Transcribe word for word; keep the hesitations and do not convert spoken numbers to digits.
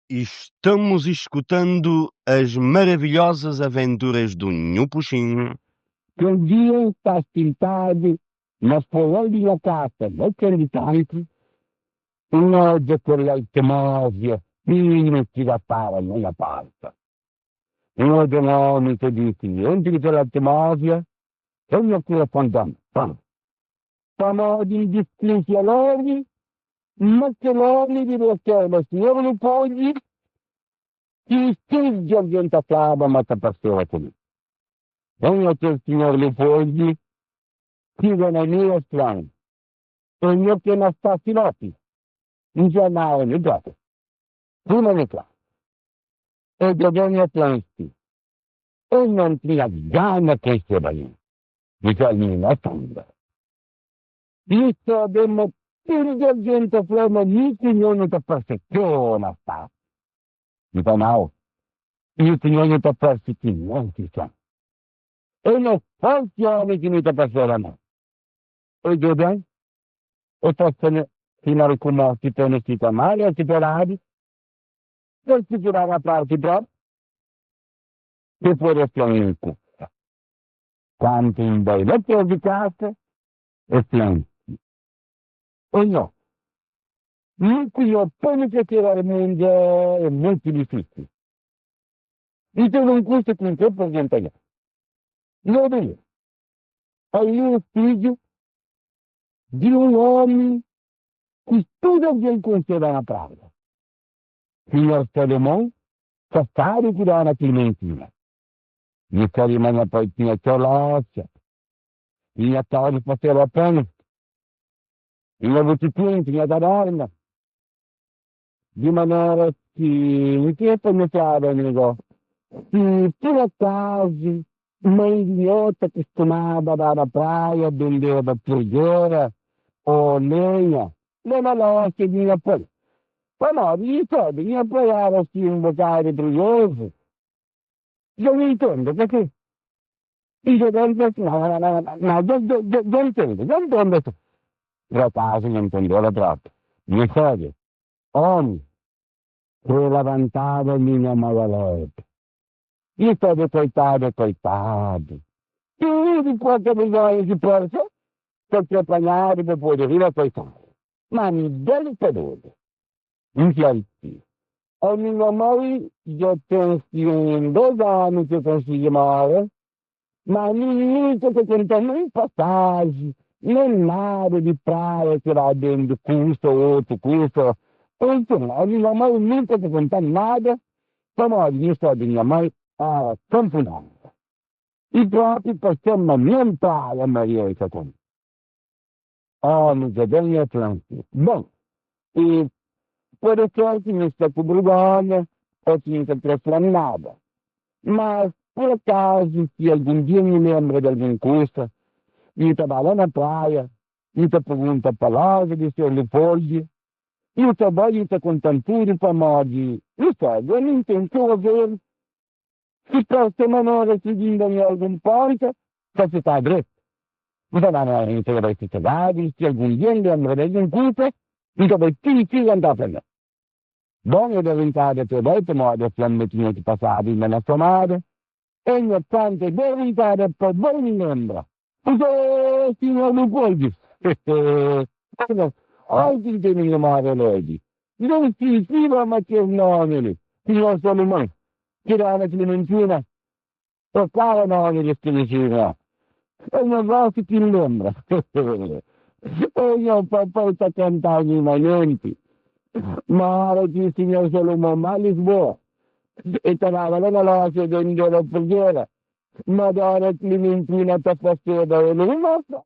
Estamos escutando as maravilhosas aventuras do Nhu Puxin. Chì un ghjornu stava stintatu in a foglià di a casa, vechju di tantu, un oghju chì l'altri mafia, finu chì si da fà una parte. Un oghju un omu chì dissi: «Entri chì l'altri mafia, è ùn mi occupu di fantani.» Pà modi di scunsiglià l'omu, ma chì l'omu di l'osserva, signor Lupogli, chì studia ghjente flama ma t'apparteva cù lui. È ùn chì il signor Lupogli, chì vene mia stranu. È ùn chì ne sta filati. In giornale, mi guarda. Prima mi fa. È dov'è mia Franci? È ùn tinga gana chì sia bè. Mi fa: «Nina, attenda. Io sto dentro più di ghjente flama, mi signor ùn t'apparteva sta.» Mi fa: «Ma oh, io signor ùn t'apparteva, non si sa.» È ùn forse chì mi t'apparteva, no. È duv'è? È forse ne, finu à cum'è si pone si male, si pone, per sicurà a parte propiu, chì pò restà in cussa. Quantu in bella casa è Franci. O no? Dunque io appena chì era al mondu è moltu difficiule. Io sono in questo punto per diventà. Io vedo. È io figliu di un omu chì studia ghjente flama. Signor Salomon, chì stava cù donna Clementina. Io stava manghjendu appena chè l'ochja. Io stava di passà la penna. Io avevo tuttu in ghjente, io da dorma. Di manera chì, chì mi piace, amicu, sì, finu à casu, ma in ghjornata custumava à dà a praia, vendeva prughjera o legna, ma l'ochja di mio padre. Ma nò, di soldi, mio padre era sì un bucatu prughjosu. Ghjà mi intende, perchè io pensu, nò, nò, ghjà, ghjà, ghjà intende, ghjà intende. Però quasi ùn intendeva troppu. Mi sa chì, omu, chì l'avantava mi nò mai l'altru. Io stava coitatu, coitatu. Chì di qualchì bisognu si porta, sta preparatu per pudè riva à coitatu. Ma mi dà il cadutu. Infatti, ogni mai ghjà pensu in dui anni chì consigliu male, ma micca chì contanu i passaghji, nè nada di praia chì và dentru, questu, otru, questu. È insomma, ogni mai micca chì contanu nada, pà modi, ùn sta di mai, ah, campunandu. I propi, perchè mi ammentava Maria di Satana. Oh, mi dà bè, Franci. Bon, è per certu mi sta cù Brugone, è mi sta trasflannata. Ma per casu, sì alcun dì mi lembru d'alcun cosa, mi t'avà à a praia, mi t'appuntu à a palestra di Sor Lupogli, mi t'avà, mi t'accuntenti pà modi, mi sta, ùn intende vero. Sì, per sta manera, sì, di andà in alcun ponte, chì si sta drettu. Ùn t'avà, ùn t'avà, ùn t'avà, sì alcun dì, andà in alcun ponte, ùn t'avà, sì, sì, andà per me. Bon, è diventava per voi, per modi, a fiamma chì passava in una somata, è ogni tantu diventava per voi in l'ombra. Cosa, signor Leopoldi? Cosa? Oggi in termini di mare, lei. Non si sentiva mai chè nome, signor Salomone, chì era una Clementina, e cara nome di sta vicina. È una cosa chì l'ombra. È io poi, poi sta cantando i manenti. Ma ora chì signor Salomone, ma Lisboa, è tornava la lotta dentro la preghiera. Madonna Clementina t'affacciava e l'ombra.